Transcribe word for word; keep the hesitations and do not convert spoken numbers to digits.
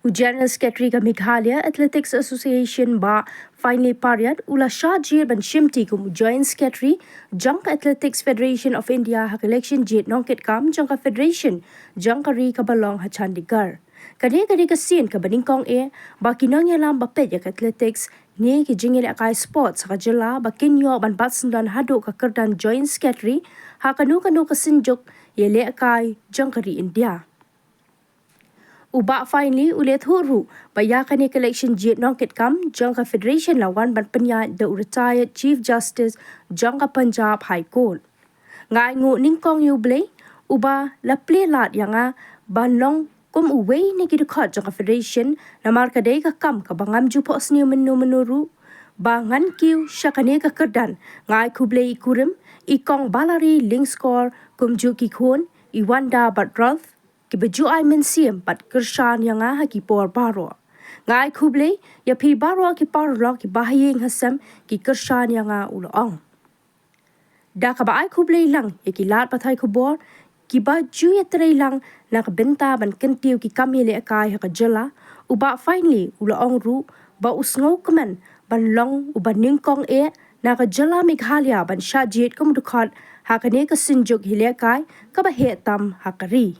U General Secretary ka Meghalaya Athletics Association, Bah Finely Pariat, u la shah jied ban shimti kum u Joint Secretary jong ka Athletics Federation of India ha ka election jied nongkitkam jong ka Federation jong ka ri kaba long ha Chandigarh. Kane ka dei ka sien kaba nyngkong eh ba ki nongïalam ba peit ïa ka athletics ne ki jingïalehkai sports ha ka jylla ba kin ïoh ban bat syndon haduh ka kyrdan Joint Secretary ha kano kano ka synjuk ïalehkai jong ka ri India. U Bah Finely u la ïathuh ruh ba ïa kane ka election jied nongkitkam jong ka Federation la wan ban pynïaid da u retired Chief Justice jong ka Punjab High Court. Nga ainguh nyngkong ïa U Blei uba la plie lad ïa nga ban long kum uwei na ki dkhot jong ka Federation, namar ka dei ka kam kaba ngam ju phohsniew mynno mynno ruh ba ngan kiew sha kane ka kyrdan. Nga ai khublei i kurim, i Kong Balari Lyngskor, kumjuh ki khun, i Wanda bad Ralph, kiba ju ai mynsiem bad kyrshan ïa nga ha ki por baroh. Nga ai khublei ïa phi baroh ki paralok, ki bahaïing hasem, ki kyrshan ïa nga, u la ong. Da kaba ai khublei lang ïa ki lad pathai khubor kiba ju ïatrei lang na ka bynta ban kyntiew ki kam ïalehkai ha ka jylla, u Bah Finely u la ong ruh ba u sngewkmen ban long uba nyngkong eh na ka jylla Meghalaya ban shah jied kum u dkhot ha kane ka synjuk ïalehkai kaba heh tam ha ka ri.